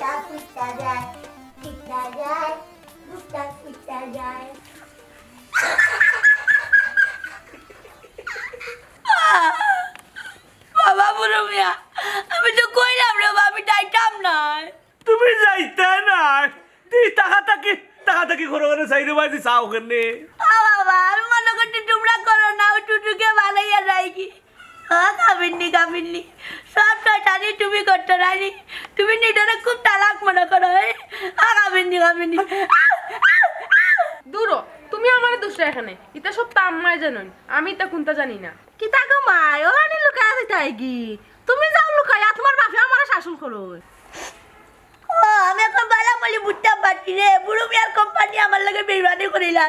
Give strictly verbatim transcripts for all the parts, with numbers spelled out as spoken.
তা ফুটা যায়, ফুটা যায়, বুকটা ফুটা যায়। বাবা বুড়ো মিয়া, আমি তো কইলাম রে বাবা, আমি যাইতাম নায়। তুমি যাইতায় নায়? তুই তাকাতাকি, তাকাতাকি করো কেনে, চাইরো বাজি চাও কেনে? ও বাবা, আমি মনো করছি তোমরা করো না, ও টুটুকে বানাইয়া যাইগি। ও কাবিন্নি, কাবিন্নি, সব শয়তানি তুমি করতো রানী। তুমি নিজরে খুব চালাক মনো করো, এ? ও কাবিন্নি, কাবিন্নি। দূরো, তুমি আমারে দুষরায় কেনে? ইতা সব তো আম্মায় জানইন, আমি ইতা কুন্তা জানি না। কিতা গো মাই, ও রানী লুকাইয়া যাইতায়গি? তুমি যাও লুকাইয়া, তুমার বাপে আমারে শাসন করইন। ও, আমি অখন বালা বলি বুঝতাম পারছি রে, বুড়ো মিয়ার কোম্পানি আমার লগে বেইমানি করিলা।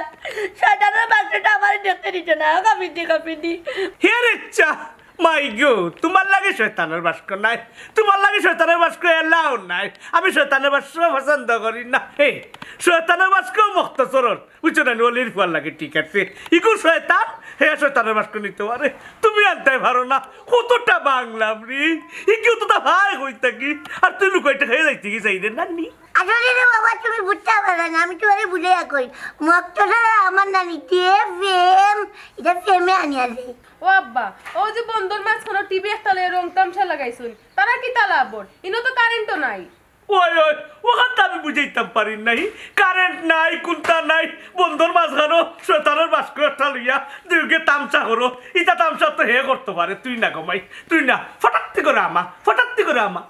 শয়তানর বাক্সটা আমারে দেখতে দিত না, কাবিন্নি, কাবিন্নি। হে রে চা, মাই গো, তুমার লাগি শয়তানর বাক্স নাই, তুমার লাগি শয়তানর বাক্স এলাও নাই। আমি শয়তানর বাক্স পছন্দ করি না। হে, শয়তানর বাক্স মখতসরর বুঝছো না, অলির ফুয়ার লাগি ঠিক আছে। ইগু শয়তান, হে শয়তানর বাক্স নিতো পারে। তুমি আনতায় পারো না, কতটা বাংলাম রে। ইগু তো তা ভাই কই থাকি, আর তুই লুকাইতে খাইয়া যাইতে কি চাই রে নানি? আসলে রে বাবা, তুমি বুঝতায় পারো না, আমি তুমারে বুঝাইয়া কই। মখতসরর আমার নানিতে প্রেম, ইটা প্রেমে আনিয়া দে। ও আব্বা, ও যে বন্দর মাঝখানো টিভি একটা লইয়া রং তামশা লাগাইছইন, তারা কিতা লাভর? ইনো তো কারেন্টও নাই। ওই, ওই, অখান তো আমি বুঝাইতাম পারি নাই। কারেন্ট নাই, কুন্তা নাই, বন্দর মাঝখানো শয়তানর বাক্স একটা লইয়া দুইগে তামশা করো। ইতা তামশা তো হে করতো পারে, তুই না গো মাই, তুই না। ফটাত্তি করে আমা, ফটাত্তি করে আমা।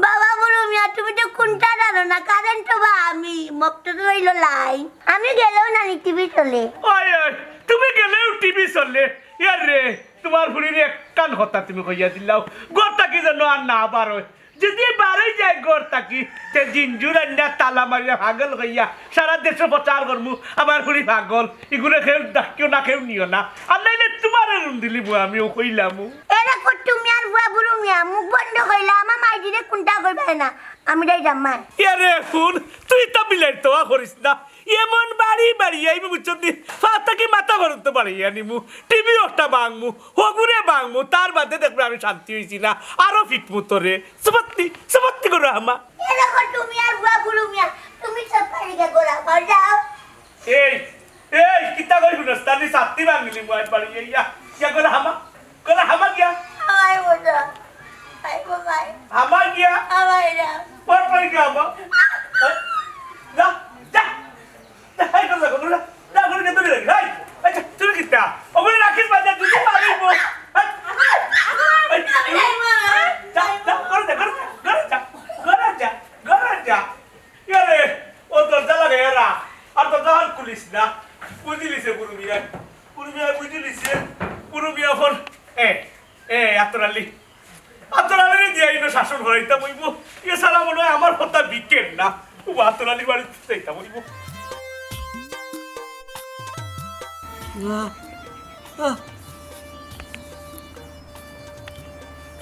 বাবা বুড়ো মিয়া, তুমি তো কুন্তা জানো না, কারেন্ট তো বা আমি, মখতসরর অইলো লাইন। আমি গেলেও নানি টিভি চলে। ওই, ওই, তুমি গেলেও টিভি চলে? ইয়ার রে, তুমার ফুড়িরে একখান কথা তুমি কইয়া দিলাও, ঘর থাকি যেন আর না বারয়। যদি বারই যায় ঘর থাকি, তে জিঞ্জুর আন্না তালা মারিয়া পাগল কইয়া সারা দেশো প্রচার করমু, আমার ফুড়ি পাগল, ইগুরে কেউ ডাকিও না, কেউ নিও না। আর নাইলে তুমারে রুম দিলিমু, আমিও কইলামু। এরে কট্টু মিয়ার ফুয়া বুড়ো মিয়া, মুখ বন্ধ করিলা, আমার মাইজিরে কুন্তা কইবায় না, আমি যাই জামাই। এরে হুন, তুই তো বিলাইর তোয়া করিস না, এমন বাড়ি বাড়ি আইমু বুঝছো নি? ফাতা কি মাথা গরম তো বাড়ি আনিমু, টিভি একটা ভাঙমু, হগুরে ভাঙমু, তার বাদে দেখবে আমি শান্তি হইছি না, আরো ফিটমু তোরে। সুপাত্তি, সুপাত্তি করো আমা। এরকম তুমি আর বুয়া বুড়ো মিয়া, তুমি সব পারি গা গোড়া, ঘর যাও। এই, এই, কিতা কই হুনস? তানি সাত্তি ভাঙিলি মুয়াজ বাড়ি ইয়া, ইয়া করে হামা, করে হামা গিয়া। আমায় বোঝা, আই গো ভাই। হামা গিয়া। আমায় না। পর পর গিয়া হামা। যা, যা। যা, হাই করে যা, করে যা। যা, করে যা, দূরে রাখি। হাই। আচ্ছা, তুই কিতা? ওগুলো রাখিস বাদ দে, তুই পারিস বল। হাই। হাই। যা, যা, করে যা, করে যা, করে যা, করে যা, করে যা। ইয়ারে, ও দরজা লাগাইয়া রাখ। আর দরজা আর খুলিস না। বুঝিলিছে বুড়ো মিয়া। বুড়ো মিয়া বুঝিলিছে। বুড়ো মিয়া ফোন। এ, এ, আতর আলী। আতর আলীরে দিয়া ইনো শাসন করাইতাম অইবো। এ ছাড়া মনে হয় আমার কথা বিকের না। ও আতর আলীর বাড়িত যাইতাম অইবো। আহ, আহ।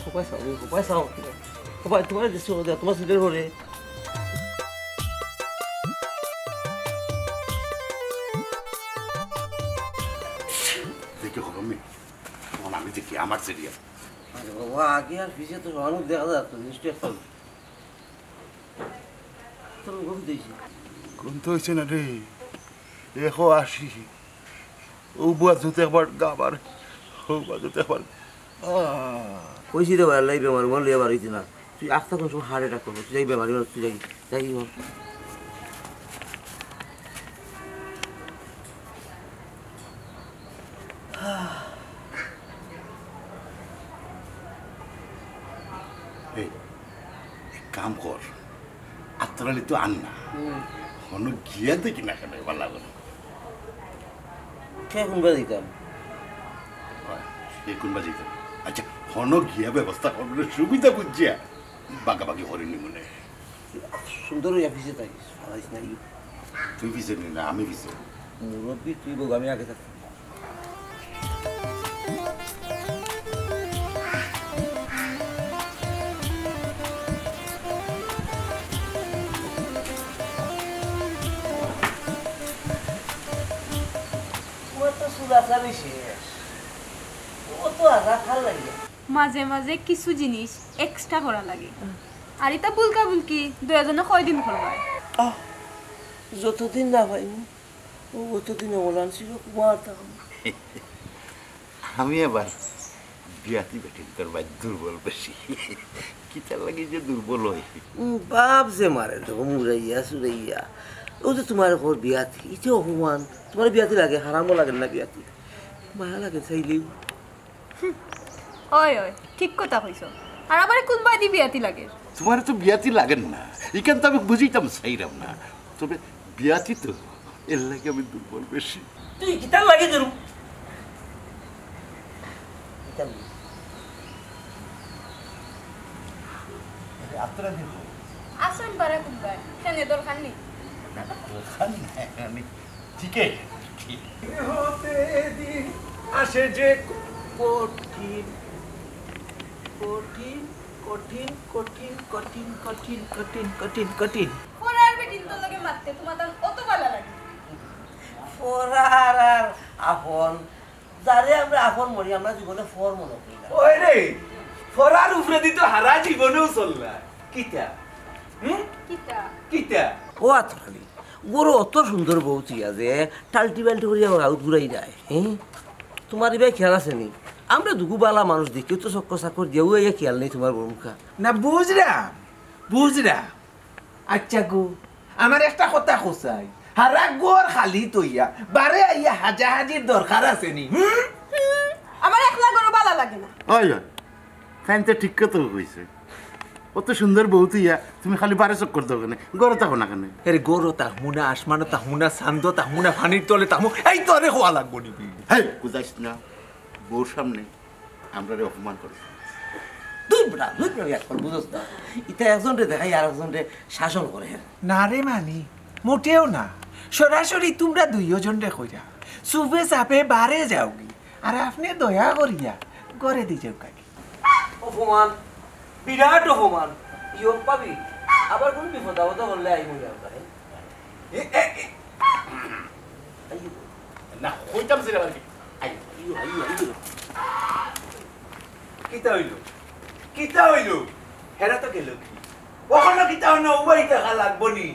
কোপায় চাও, কোপায় চাও। কোপায়, তোমার দেশে ওদের, তোমার সিটের ঘরে। দেখে খবর নেই। তখন আমি দেখি আমার সিরিয়াল। আরে বাবা, আগে আর পিছে তো অনেক দেখা যাচ্ছে, নিশ্চয় একটা। তোর ঘুম দিয়েছি। ঘুম তো হয়েছে না রে। দেখো আসি। ও বুয়া জুতে একবার গাবার। ও বুয়া জুতে একবার। আহ। কইছি রে ভাই, লাই বেমার, মন লিয়ে বার হইতে না। তুই আস্তা কোন সময় হার্ট অ্যাটাক করবো। তুই যাই বেমারি মানুষ, তুই যাই, যাই বল। এই, এক কাম কর, আতর আলী তো আর না। হুম। হনো গিয়া দেখি না কেন, এবার লাগো না। কে কোন বাজে দিতাম? হয়, কে কোন বাজে দিতাম? আচ্ছা, হনো গিয়া ব্যবস্থা করবো, সুবিধা বুঝিয়া। বাগাবাগি করিনি মনে। সুন্দর হইয়া পিছে থাকিস, ফালাইস না। তুই পিছে নি না, আমি পিছে। মুরব্বি, তুই বউ, আমি আগে থাকতাম। ও তো চুলাচালি শেষ। ও তো আধা খাল লাগে। মাঝে মাঝে কিছু জিনিস এক্সট্রা করা লাগে। আর ইতা বুলকা বুলকি দুইজনে কয়দিন করবায়? আহ, যতদিন না পাইমু, ও অতদিন ওলান ছিল কুমার থাকমু। আমি আবার বিয়াতি বেটিন্তর বায় দুর্বল বেশি। কিতার লাগি যে দুর্বল অই? উম, বাপ যে মারে তো মুরাইয়া সুরাইয়া। ও যে তুমার ঘর বিয়াতি, ইতে অপমান। তুমার বিয়াতি লাগে, হারামও লাগে না বিয়াতি। মায়া লাগে চাইলেও। অয়, অয়, ঠিক কথা কইছো। আর আমারে কুনবায়দি বিয়াতি লাগে? তুমারে তো বিয়াতি লাগে না, ইখান তো আমি বুঝাইতাম চাইরাম না। তবে বিয়াতি তো, এর লাগি আমি দুর্বল বেশি। তুই কিতার লাগি দুর্বল? কিতার লাগি? আরে, আত্রা দেখো। আসল বারা কুনবায়? কেনে দরকার নেই? দরকার নাই, আমি জিজ্ঞেস করছি। হতে দিন আসে যে কঠিন, কঠিন, কঠিন, কঠিন। ফরার বেটিন্তর লগে মাততে তুমার তান অত ভালা লাগে। ফরার আর আপন, যারে আমরা আপন মনি, আমরা জীবনে ফর মনো করি না। ওই রে, ফরার উপরেদি তো হারা জীবনেও চললা। কিতা? হুম? কিতা? কিতা? ও আতর আলী, ঘরো অত সুন্দর বউ থুইয়া যে টাল্টি বাল্টি করিয়া গাউত ঘুরাইরায়, হ্যাঁ? তুমার ইবায় খেয়াল আছে নি? আমরা দুগু বালা মানুষ দেখিও তো চক্কর চাক্কর দিয়া, অউ আইয়া খেয়াল নেই তুমার বউর মুখা। না, বুঝরাম, বুঝরাম। আচ্ছা গো, আমার একটা কথা কও চাই, হারা ঘর খালি থইয়া বারে আইয়া হাজাহাজির দরকার আছে নি? হুম? হুম, আমার একলা ঘরো ভালা লাগে না। ওই, ওই, তাইন তো ঠিক কথা কইছে। অত সুন্দর বউ থুইয়া তুমি খালি বারে চক্কর দেও কেনে? ঘরো থাকো না কেনে? আরে ঘরো থাকমু না, আসমানো থাকমু না, চান্দো থাকমু না, পানির তলে থাকমু, এই তো আরে হওয়া লাগবো নি। হেই, বুঝাইস না, বউর সামনে আমরারে অপমান করে। দুর বেটা, দুর বেটা, এখন বুঝোস না। ইতা একজনরে দেখাই আর একজনরে শাসন করে। না রে মানি, মোটেও না। সরাসরি তুমরা দুইওজনরে কইরা, চুপে চাপে বারে যাওগি। আর আপনে দয়া করিয়া ঘরেদি যাউক্কা গি। অপমান, বিরাট অপমান। ইয়ো পাবি, আবার কুনু বিপদ আপদ অইলে আইমু রে আমরা, হ্যাঁ? এ, এ, এ। আইও। না, কইতাম ছিল আর কি। আইও, আইও, আইও, আইও। কিতা অইলো? কিতা অইলো? হেরা তো গেলো গি। অখনো কিতা অইলো? উবাই থাকা লাগবো নি?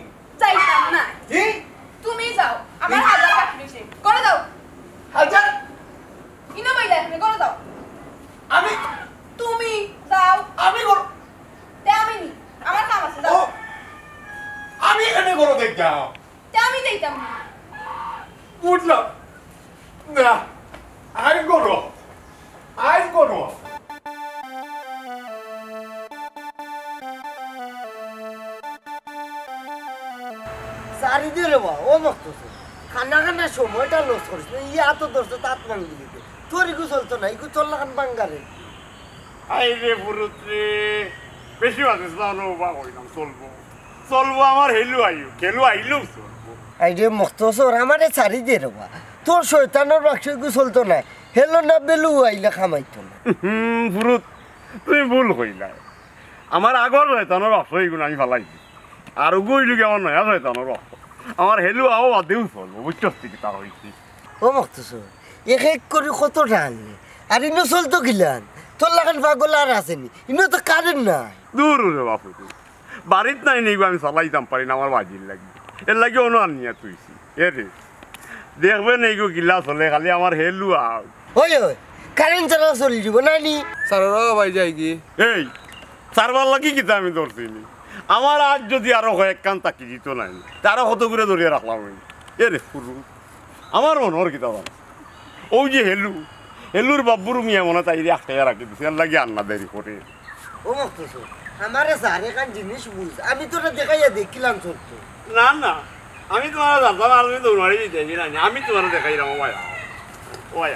যাইতাম না। কি? তুমি যাও, আমার হাজার বাকি রইছে। ঘরো যাও। হাজার? ইনো বইলা এখানে, ঘরো যাও। আমি? তুমি যাও। আমি ঘরো? তে আমি নি, আমার কাম আছে, যাও। ও, আমি এখানে ঘরো দেখ যাও। তে আমি যাইতাম না। বুঝলাম না, আই করো, আই করো। সারি দে রে বা, ও মক্তসর। খানা খানা সময়টা লস করিস না, ইয়া তো ধরছে তাত মাঙ্গি দিতে। তোর ইগু চলতো না, ইগু চললা খান বাঙ্গারে। আই রে ফুরুত রে, বেশি বাজে না, ও বা কইলাম, চলবো। চলবো আমার হেলু আইও, খেলু আইলেও চলবো। আই রে মক্তসর, আমারে ছাড়ি দে রে বা। তোর শয়তানর বাক্স ইগু চলতো না, হেলো না বেলু আইলে কামাইতো না। হুম, ফুরুত, তুমি ভুল কইলায়। আমার আগর শয়তানর বাক্স ইগুন আমি ফালাই দিছি। আর ওগু অইলো গি আমার নয়া শয়তানর বাক্স। আমার হেলু আও বাদেও চলবো, বুঝছস তুই কিতা কইছি? ও মক্তসর, এক এক করি কত টান নি। আর ইনো চলতো কিলান? তোর লাখান পাগল আর আছে নি? ইনো তো কারেন্ট নাই। দূর রে বাপু, দূর। বাড়িত নাই নি গো, আমি চালাইতাম পারি না আমার বাজির লাগি। এর লাগি অনো আনিয়া থুইছি। এ রে, দেখবে নি গো কিলা চলে, খালি আমার হেলু আও। ওই, ওই, কারেন্ট ছাড়া চলি দিব না নি? স্যাররাও ভাই যাই কি? এই, সারবার লাগি কিতা আমি ধরছি নি? আমার আজ যদি আরো কয়েকখান তাকি দিত নাই, তারা কত করে ধরিয়া রাখলাম আমি। এ রে, ফুরু। আমার মনর কিতা জানো? অউ যে হেলু, হেলুর বাব্বুর মিয়া মনে তাইরে আটকাইয়া রাখি দিছে, এর লাগি আন্না দেরি করে। ও মক্তসর, আমারে স্যার এখান জিনিস বুঝ, আমি তোরে দেখাইয়া দেখিলাম সত্য। না, না, আমি তুমারে জানতাম, আর আমি দৌড়ানি দিতে না, আমি তুমারে দেখাইলাম, ও ভাই, ও ভাই,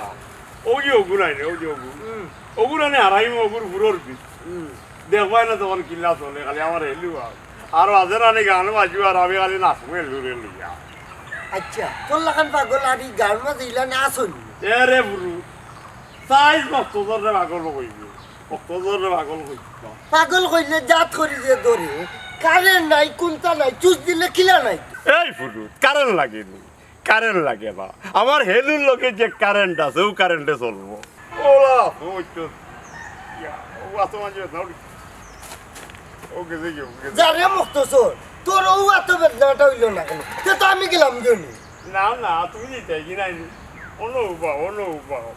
অউ যে অগু নাই রে, অউ যে অগু। হুম। অগু নাই রে, হারাইমু অগুর ফুরর পিছ। হুম। দেখবায় না তখন কিলা চলে, খালি আমার হেলু আর। আর বাজে রানি গান বাজিও আর আমি খালি নাচমু হেলুরে লইয়া। আচ্ছা, তোর লাখান পাগল আর ই গান বাজাইলা না আসল? এ রে ফুরু, সাইজ মক্তসররে পাগল কইবে। মক্তসররে পাগল কইবে। পাগল কইলে জাত করি যে ধরে, কারেন্ট নাই, কুন্তা নাই, চুষ দিলে কিলা নাই। এই ফুরু, কারেন্ট লাগে নি? কারেন্ট লাগে না। আমার হেলুর লগে যে কারেন্ট আছে, অউ কারেন্টে চলবো। ওলা, ওই তো, ইয়া, ও আসমান যে না উঠি। ও গেছে কি, ও গেছে। যারে মুক্তসর, তোর ও অত বেদনাটা অইল না কেনে? তে তো আমি গেলাম গিয়া নি। না, না, তুমি যাইতায় কি নায় নি? অনো উবাও, অনো উবাও।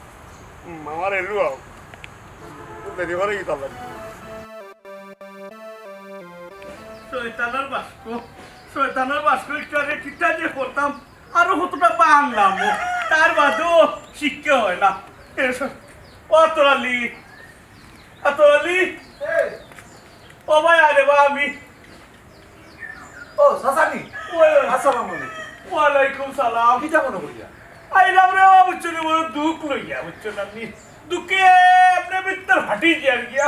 হুম, আমার এলু আও। তো দেরি করে কি তার লাগি? শয়তানর বাস্ক, শয়তানর বাস্ক, একটু আগে কিতা যে করতাম, আরো কতটা বাংলাম, তার বাদেও শিক্ষা হয় না। এ শ-, ও আতর আলী, আতর আলী, ও ভাই, আরে বা আমি। ও, চাচানি। ওই, ওই। আসসালামু আলাইকুম। ওয়ালাইকুম সালাম। কিতা মনে করিয়া? আইলাম রে বাবা, বুঝছো নি, বড় দুঃখ লইয়া, বুঝছো না নি? দুঃখে এমনে ভিতর ফাটি গিয়া গিয়া।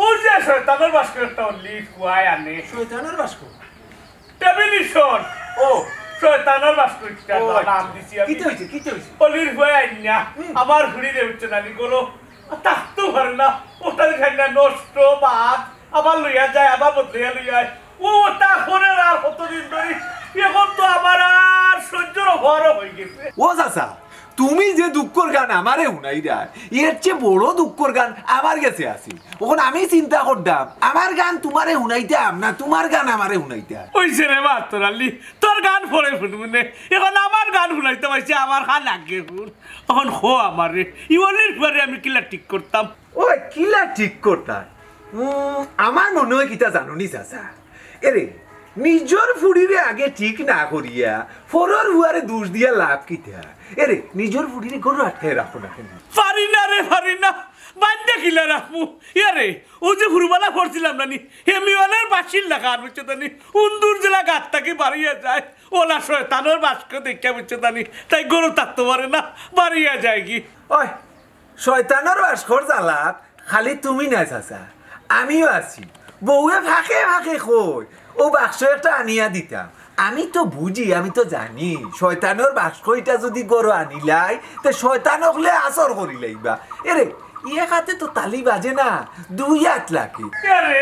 ও যে শয়তানর বাস্ক একটা অলি ফুয়ায় আনে। শয়তানর বাস্ক? প্রেমনিশন। ও। শয়তানর বাস্ক একটা ও, নাম আচ্ছা। দিছি আমি। কিতা অইছে, কিতা অইছে? অলির ফুয়ায় আইন্না। হুম। আমার ফুড়িরে, বুঝছো না নি, গরু থাকতেও পারে না। ওটারে খাই না, নষ্ট, বাদ। আবার লইয়া যায়, আবার বদলাইয়া লইয়া যায়। ও তা করে আর কতদিন ধরি, এখন তো আমার আর সহ্যর অফারও হয়ে গেছে। ও চাচা, তুমি যে দুঃখর গান আমারে হুনাইরায়, এর চেয়ে বড় দুঃখর গান আমার গেছে আছে। অখন আমি চিন্তা করতাম, আমার গান তুমারে হুনাইতাম না তুমার গান আমারে হুনাইতাম। অইছে রে বা আতর আলী, তোর গান পরে হুনমুনে, এখন আমার গান হুনাইতাম আইছে, আমার গান আগে হুন। অখন ক আমারে, ই অলির ফুয়ারে আমি কিলা ঠিক করতাম? ওই, কিলা ঠিক করতাম? উম, আমার মনে হয় কিতা জানো নি চাচা? এরে, নিজর ফুড়িরে আগে ঠিক না করিয়া পরর ফুয়ারে দোষ দিয়া লাভ কিতা? এরে, নিজর ফুড়িরে ঘরো আটকায় রাখো না কেনে? পারি না রে, পারি না। বান্ধে কিলা রাখমু? এরে, ও যে হুরুবালা পড়ছিলাম না নি, হেমিওয়ালার বাঁশির লাখান, বুঝছো তো নি? উন্দুর যেলা গাত থাকি বারইয়া যায়, অলা শয়তানর বাস্ক দেখিয়া, বুঝছো তো নি? তাই ঘরো থাকতো পারে না, বারইয়া যায়গি। ওই, শয়তানর বাস্কর জ্বালাত খালি তুমি নায় চাচা, আমিও আছি। বউয়ে ফাঁকে ফাঁকে কয়, "ও বাক্স একটা আনিয়া দিতাম।" আমি তো বুঝি, আমি তো জানি, শয়তানর বাক্স ইটা যদি ঘরো আনিলাই, তে শয়তান অকলে আসর করিলাইবা। এরে, এক আতে তো তালি বাজে না, দুই আত লাগে। এরে,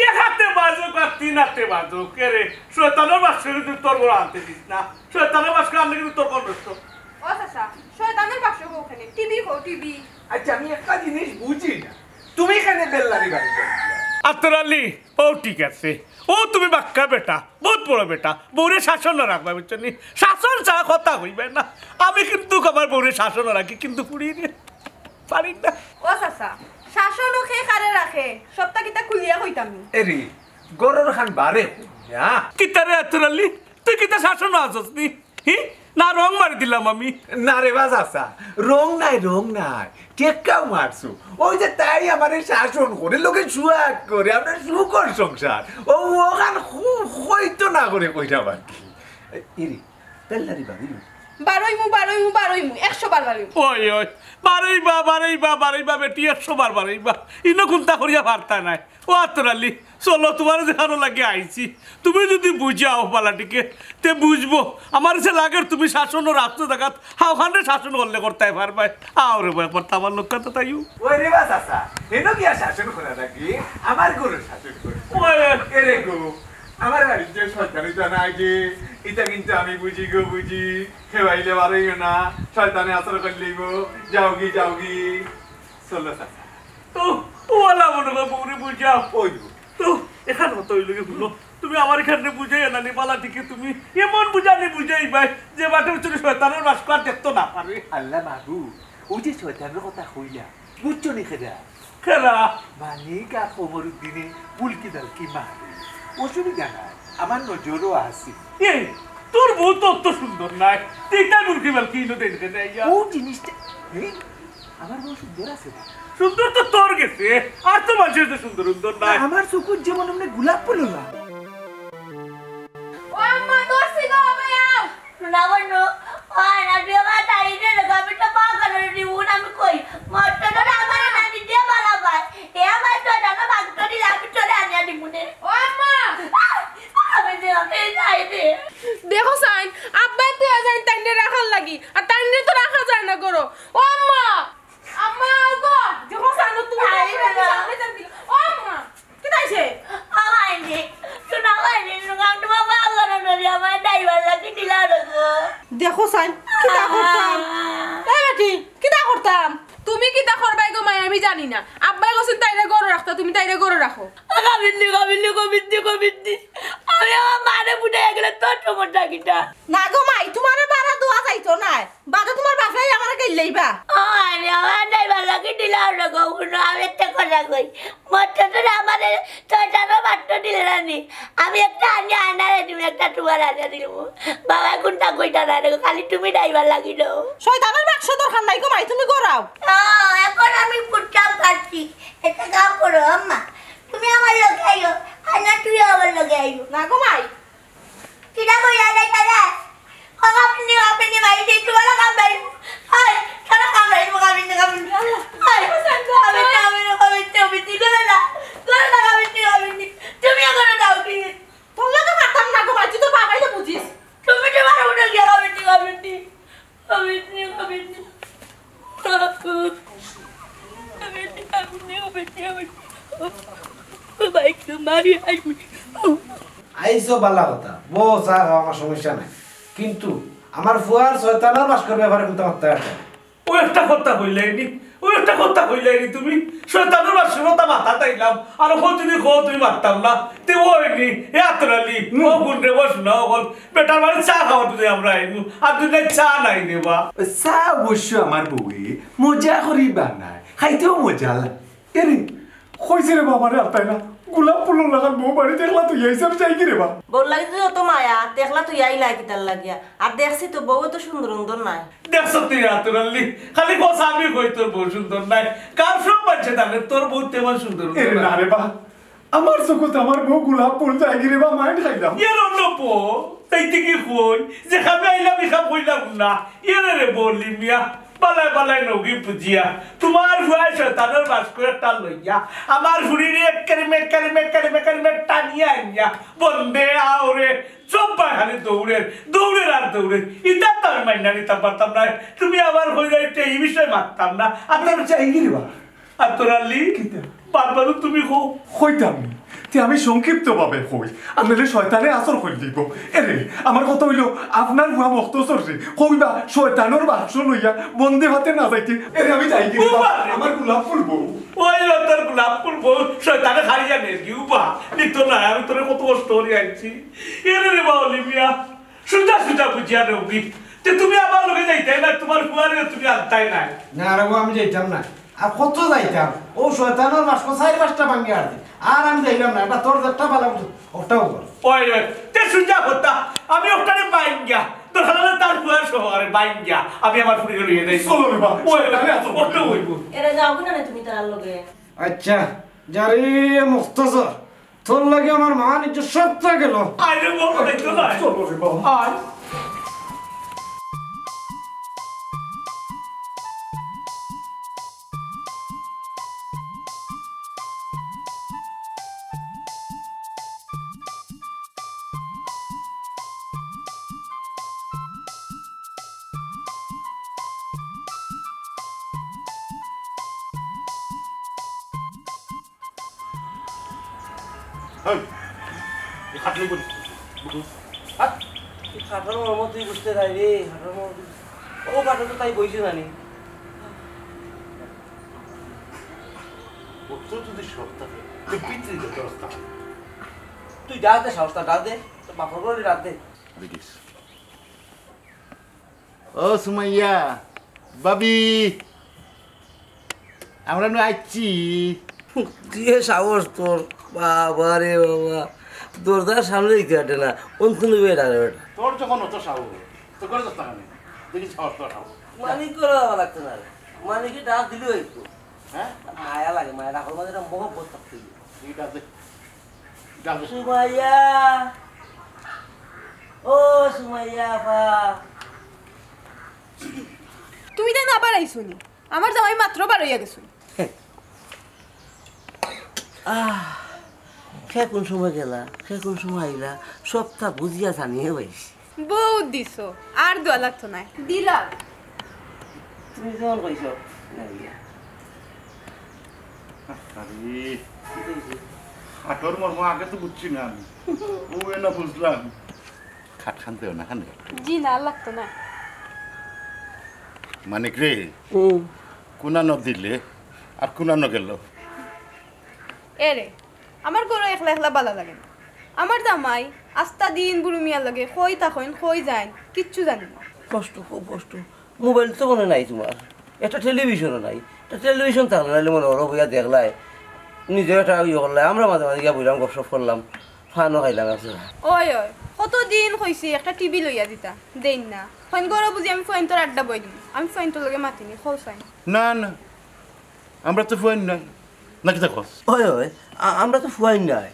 এক আতে বাজুক আর তিন আতে বাজুক, এরে, শয়তানর বাক্স কিন্তু তোর ঘরো আনতে দিস না। শয়তানর বাক্স আনলে কিন্তু তোর ঘর নষ্ট। ও চাচা, শয়তানর বাক্স কও কেনে? টিভি কও, টিভি। আচ্ছা, আমি একটা জিনিস বুঝি না, তুমি কেনে বেল্লারি বাড়ি যাও? আতর আলী, ও ঠিক আছে, ও তুমি বাক্কা বেটা, বহুত বড় বেটা, বউরে শাসনও রাখবা, বুঝছো নি? শাসন ছাড়া কথা কইবায় না। আমি কিন্তু আমার বউরে শাসনও রাখি, কিন্তু ফুড়িরে পারি না। ও চাচা, শাসনও কে কারে রাখে, সবটা কিতা খুলিয়া কইতাম নি? এরে, ঘরর খান বারে কইয়া। কিতা রে আতর আলী, তুই কিতা শাসনও আছস নি? হি? না রং মারি দিলাম আমি? না রে বা চাচা, রং নাই, রং নাই, টেক্কাও মারছো। ওই যে তাই আমারে শাসন করে, লগে সুয়াগ করে, আমরা সুখর সংসার। ও, অখান খু-, হইতো না করে কইরাম আর কি। এরে, বেল্লারি বাড়ি। বারইমু, বারইমু, বারইমু, একশো বার বারইমু। ওই, ওই, বারইবা, বারইবা, বারইবা, বেটি, একশো বার বারইবা। ইনো কুন্তা করিয়া পারতা নায়। ও আতর আলী, চলো, তুমারে যেখানো লাগি আইছি, তুমি যদি বুঝাও বালাটিকে, তে বুঝবো। আমার যে লাগের তুমি শাসনও রাখছো জাগাত, হাওখানরে শাসন করলে করতায় পারবায়। আও রে বা, একবার তো আমার লগে তো তাইও। ওই রে বা চাচা, হেনো গিয়া শাসন করা লাগে, আমার ঘরো শাসন করে। ওই। এরে গো, আমার বাড়িত যে শয়তানি তো নাই যে, ইটা কিন্তু আমি বুঝি গো, বুঝি। হেবাইলে বারইও না, শয়তানে আসর করিলাইবো। যাওগি, যাওগি। চলো চাচা। তো, ওয়ালা মনে হয় বউরে বুঝাও। ওই গো। তো, এখান কথা অইলো গি হুনো, তুমি আমার এখানে বুঝাইয়া না নি, বালাটিকে তুমি এমন বুঝানি বুঝাইবায়, যে বাটে চলে শয়তানর বাক্স আর দেখতো না পারে। আল্লাহ মাবুদ, ওই যে শয়তানর কথা কইলা, বুঝছো নি কেডা? কেডা? মানিক আর কমরুদ্দিনে বুলকি বালকি মারে। অসুবিধা নাই, আমার নজরও আছে। এ, তোর বউ তো অত সুন্দর নায়, তুই তাই বুলকি বালকি ইনো দেন কেনে আইয়া? ও জিনিসটা, এ? আমার বউ সুন্দর আছে না? সুন্দর তো তোর গেছে, আর তো মানুষের তো সুন্দর সুন্দর নাই। আমার চকুর যেমন অমনে গোলাপ ফুল না। ও আম্মা, ধরছি গো, বাবা, আও। না বন্ধু, ওই না, তুই আমার তাড়ি দে না, আমি তো পাগল হয়ে দিব, আমি কই? মরতে তো না পারে না, আমি দিয়ে বালা ভাই। এ আমার তো জানো, ভাগতো দিলে আমি তোরে আনিয়া দিব নে। ও আম্মা! আমি দে, আমি যাই দে। দেখো সাইন, আব্বাই তুই আজ আইন তাইনরে রাখার লাগি, আর তাইনরে তো রাখা যায় না গরো। ও আম্মা! আম্মা, ও গো, দেখো সানু, তুমি আই তো বাবা। সামনে যান দিল। ও আম্মা, কি তাইছে? ও আইনি, শোনা আইনি, শোনা, তোমার বাবা ঘরে নড়ি, আমার ড্রাইভার লাগি দিলা গো। দেখো সাইন, কিতা করতাম? এই বেটি, কিতা করতাম? তুমি কিতা করবাই গো মায়া? আমি জানি না। আব্বায় কইছইন তাইরে ঘরো রাখতা, তুমি তাইরে ঘরো রাখো। কাবিন্নি, কাবিন্নি, কাবিন্নি, কাবিন্নি। আমি আমার মারে বুঝাইয়া গেলে তোর সমস্যা কিতা? না গো মাই, তুমারে বারা দেওয়া যাইতো নায়। বাদে তুমার বাপে আমারে গাইল্লাইবা। ও, আমি আমার ড্রাইভার লাগি দিলাম না গো, হুনো, আমি একটা কথা কই। মরতে তো আমারে ছয়টারও বাট্টো দিলে না নি। আমি একটা আনি আনারে দিমু, একটা তুমার আনে দিমু। বাবায় কুনটা কইতা না রে, খালি তুমি ড্রাইভার লাগি দেও। শয়তানের বাক্স দরকার নাই গো মাই, তুমি ঘুরাও। ও, এখন আমি বুঝতাম পারছি। একটা কাম করো আম্মা, তুমি আমার লগে আইও, আর না তুই আমার লগে আইও। না গো মাই। কিতা কইয়া যাইতা রে? ও কাবিন্নি, কাবিন্নি, মাই, তুই তুমার কাম নাই। ওই, তোর কাম নাই, কাবিন্নি, কাবিন্নি। ওই, কাবিন্নি, কাবিন্নি, কাবিন্নি, করে না। করে না, কাবিন্নি, কাবিন্নি। তুমি এখন যাও কি? তোর লগে মারতাম না গো মাই, তুই তোর বাবাইরে বুঝিস। তুমি তুমার উঠে গিয়া কাবিন্নি, কাবিন্নি। কাবিন্নি, কাবিন্নি। কাবিন্নি, কাবিন্নি, কাবিন্নি, কাবিন্নি। বাইক তো মারি আইবি। আইছো বালা কথা, বউ চা খাও, আমার সমস্যা নাই, কিন্তু আমার ফুয়ার শয়তানর বাস্কর ব্যাপারে কুনতা মাততায় পারতায় না। ও একটা কথা কইলায়নি, ও একটা কথা কইলায়নি তুমি। শয়তানর বাস্কর কথা মাততায় আইলাম, আর কও তুমি, কও তুমি মাততাম না। তে অয়নি, এ আতর আলী, হুম। ও হুন রে, বস না, ও বল, বেটার বাড়ি চা খাওয়া তুমি আমরা আইমু, আর দুনিয়ার চা নাই রে বা। চা অবশ্য আমার বউয়ে মজা করি বানায়, খাইতেও মজা লাগে। এরে, কইছে রে বাবা রে, আলতায় না, গোলাপ ফুলর লাখান বউ বাড়িত একলা থইয়া আইছে, আমি যাইগি রে বা। বউর লাগি তো যত মায়া, তে একলা থইয়া আইলা কিতার লাগিয়া? আর দেখছি তো বউ তো সুন্দর সুন্দর নায়। দেখছো তুই আতর আলী, খালি কস আমি কই তোর বউ সুন্দর নায়, গাঁওর সব মানষে জানে তোর বউ তেমন সুন্দর সুন্দর এরে নায়। না রে বা, আমার চকুত আমার বউ গোলাপ ফুল যাইগি রে বা, মাইর খাইলাম। এর অন্য বউ, তাইতে কি কই, যে খাবে আইলাম, ই খাব কইলাম না। এরে রে বলি মিয়া, বালায় বালায় নবী বুঝিয়া, তুমার ফুয়ায় শয়তানর বাস্কর একটা লইয়া, আমার ফুড়িরে এক কেরিমে, কেরিমে, কেরিমে, কেরিমে টানিয়া আনিয়া, বন্দে আও রে, সব বায় খালি দৌড়ের, দৌড়ের আর দৌড়ের। ইতা তো আমি মাইনা নিতাম পারতাম না। তুমি আবার কইরায় তে ই বিষয়ে মাততাম না। আর তার চাই কি রে বা? আতর আলী, কিতা? বারবার তুমি কও। কইতাম নি। তে আমি সংক্ষিপ্তভাবে কই, আর নাইলে শয়তানে আসর করি দিব। এরে, আমার কথা অইলো, আপনার ফুয়া মখতসর রে, কইবা শয়তানর বাক্স লইয়া বন্দে ভাতে না যাইতে। এরে, আমি যাইগি রে বা, ও বাবা। আমার গোলাপ ফুল বউ। ওই রে তোর গোলাপ ফুল বউ, শয়তানে খাইয়া নেরগি, উবা, নিত না, আমি তোরে কত কষ্ট করি আনছি। এরে রে বা অলি মিয়া, সুজা সুজা বুঝিয়া নেওগি। তে তুমি আমার লগে যাইতায় না, তুমার ফুয়ারে তুমি আনতায় না। না রে বা, আমি যাইতাম না। আর কত যাইতাম? ও শয়তানর বাস্ক চাইর পাঁচটা ভাঙ্গি আর দে। আর আমি যাইলাম না, এটা তোর একটা বালা বুঝ, ওটাও কর। ওই, ওই, তে সুজা কথা, আমি ওটারে বাইঙ্গা, তোর হালালে তার ফুয়ার সহকারে বাইঙ্গা, আমি আমার ফুড়িরে লইয়া যাই। চলো রে বা, ওই, শয়তানে আসর ওটা অইবো। এরে যাও কিনা রে তুমি তার লগে? আচ্ছা, যারে মখতসর, তোর লাগি আমার মান ইজ্জত সবটা গেল। আয় রে বাবা, দেখতো না। চলো রে বাবা। আয়। এই, এই খাটনি করি। বুঝু। হাট। এই খাটর মর্ম তুই বুঝতে চাই রে, খাটর মর্ম তুই। ও খাটো তো তাই বইছে জানি। ও তো যদি সব থাকে, তুই পিতৃ যত অবস্থা। তুই যা দে, সাহসটা যা দে, তোর বাপর করে রাত দে। দেখিস। ও সুমাইয়া, ভাবি, আমরা নু আইছি। কি এ সাহস তোর? বাবা রে বাবা, দরজার সামনে দিতে পারে না, অন্তন বেটা রে বেটা। তোর যখন অত সাহস, তো করে যাস না কেন? দেখি সাহস তো সাহস। মানিক করে যাওয়া লাগতো না রে। মানিকে ডাক দিলে হইতো। হ্যাঁ? মায়া লাগে, মায়া ডাকর মাঝে একটা মহব্বত থাকতে হবে। এই ডাক দে। ডাক দে। সুমাইয়া, ও সুমাইয়া আপা। তুমি তাই না আবার আইছো নি? আমার জামাই মাত্র বার হইয়া গেছো। আহ, কে কোন সময় গেলা, কে কোন সময় আইলা, সবটা বুঝিয়া জানিয়া পাইছি। বউ দিছো, আর দোয়া লাগতো না। দিলাম। তুমি যেমন কইছো, না দিয়া। আরে, কি কইছি? খাটর মর্ম আগে তো বুঝছি না আমি। ও এ না বুঝলাম। খাট খান দেও না, খান দেও। জি না, আর লাগতো না। মানিক রে, হুম। কোনা ন দিলে আর কুনানো গেল? এরে, আমার ঘরো একলা একলা বালা লাগে না। আমার জামাই আস্তা দিন বুরু মিয়ার লগে কই থাকইন, কই যাইন, কিচ্ছু জানি না। কষ্ট, খুব কষ্ট। মোবাইল তো মনে নাই তোমার, একটা টেলিভিশনও নাই। একটা টেলিভিশন থাকলে নাইলে মনে করো বইয়া দেখলায়, নিজেও একটা ইয়ে করলায়, আমরা মাঝে মাঝে গিয়া বইলাম, গপসপ করলাম, ফানও খাইলাম আছে। ওই, ওই, কতদিন কইছি একটা টিভি লইয়া দিতা, দেইন না। কইন ঘরো বুঝি আমি ফুয়াইন্তর আড্ডা বই দিমু, আমি ফুয়াইন্তর লগে মাতিনি, কও চাইন। না, না, আমরা তো ফুয়াইন নাই, না কিতা কস? ওই, ওই, আ-, আমরা তো ফুয়াইন নাই।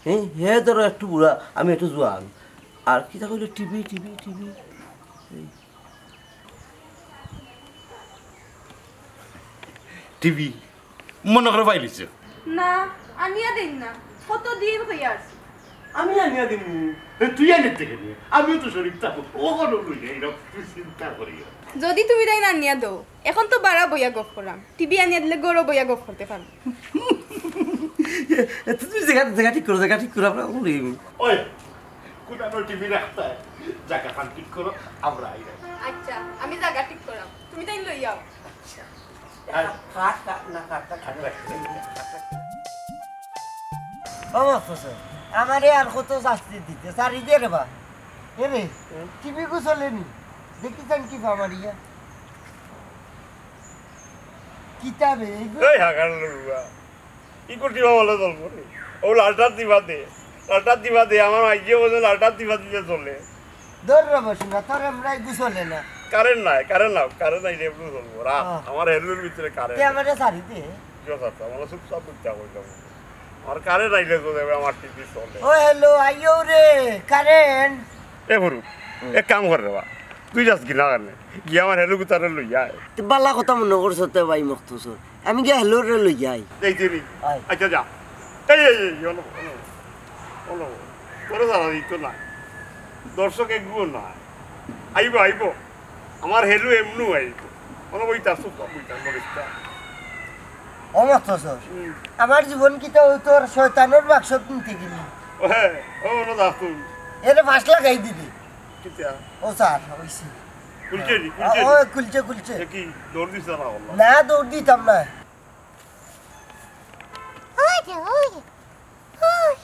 হ্যাঁ, হে ধরো একটু বুড়া, আমি একটু জোয়ান। আর কিতা কইলে টিভি, টিভি, টিভি। টিভি মনে করো পাইলিছে। না, আনিয়া দেইন না, কতদিন কইয়া আছি। আমি আনিয়া দিমু। এ, তুই আনিতে কেনে? আমিও তো শরীফ থাকবো, ও কোনো লই যাই না, তুই চিন্তা করিও না। যদি তুমি তাইন আনিয়া দেও, এখন তো বারা বইয়া গপ করাম, টিভি আনিয়া দিলে ঘরো বইয়া গপ করতে পারবো। এ, এ, তুমি জাগা, জাগা ঠিক করো, জাগা ঠিক করো, আমরা ওখানে লই যাইমু। ওই, কোন আমরা টিভি রাখতে হয়? জাগা খান ঠিক করো, আমরা আইরাম। আচ্ছা, আমি জাগা ঠিক করাম, তুমি তাইন লই যাও। আচ্ছা। আর খাট, খাট না, খাটটা ঠিক রাখতে। ও মাস্টার স্যার, আমারে আর কত শাস্তি দিতে, সারি দে রে বা। এ রে, হুম? টিভি গু চলেনি, দেখি চান কি ফামারিয়া। কিতাবে এইগু? এই হাগার লড়ুয়া। ইগু টিভি বলে চলবো নি? ও লালটার দিবা দে, লালটার দিবা দে, আমার মাইকে বলে লালটার দিবা দিতে চলে। ধর রে বসুন না, তোর আমরা এগু চলে না। কারেন্ট নাই, কারেন্ট নাই, কারেন্ট নাই রে, এমনি চলবো। রাত, হ্যাঁ। আমার হেলুর ভিতরে কারেন্ট। তে আমারে সারি দে। জিও স্যার, আমরা চুপচাপ বুঝতে কইলাম। আমার কারেন্ট আইলে তো যাবে, আমার টিভি চলে। ও হ্যালো, আইও রে, কারেন্ট। এ ফুরু, হুম। এক কাম কর রে বা, তুই যাস কি না কারণে? গিয়া আমার হেলু গুতারে লই আয়। তুই বালা কথা মনে করছ তে ভাই মখতসর। আমি গিয়া হেলুরে লই আই। এই যে নি। আয়। আচ্ছা যা। এই, এই, এই, হলো, হলো, হলো। তোরে সারা দিত না। দর্শক একগুও না। আইবো, আইবো। আমার হেলু এমনু আইবো। মনে বইতা, চুপ কর, বইতা, বলিস না। ও মখতসর, হুম। আমার জীবন কিতা ওই তোর শয়তানের বাক্স কিনতে গেলি? ও হ্যাঁ, ও হলো দা তুই। এরে ফাঁস লাগাই দিবি। কিতা? ও স্যার, ওইসি। খুলছে নি, খুলছে ও, নি? ও, খুলছে, খুলছে। এ কি, দৌড় দিস না, না, বললাম। না, দৌড় দিতাম না। ওই যে, ওই যে, ওই।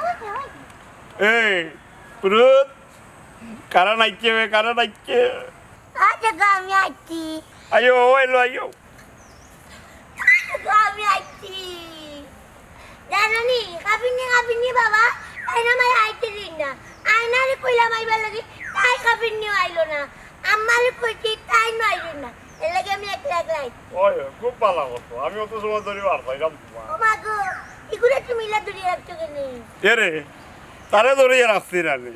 ওই যে, ওই যে। এই, পুরুত, কারা নাইকে বে, কারা নাইকে? আচ্ছা, আমি আইছি। আইও, ও এলো, আইও। আচ্ছা, আমি আইছি। জানো নি, কাবিনি, কাবিনি বাবা, তাই না আমারে আইতে দিন না। আয়নারে কইলাম আইবার লাগি, তাই কাবিনিও আইলো না। আম্মারে কইছি, তাই না আইলো না। এর লাগি আমি একলা একলা আইছি। ওই, খুব ভালা কথা। আমি অত সময় ধরি বার পাইলাম তোমার। ও মা গো, ইগুরে তুমি ইলা ধরিয়া রাখছো কেনে? এরে, তারে ধরিয়া রাখছি না নি।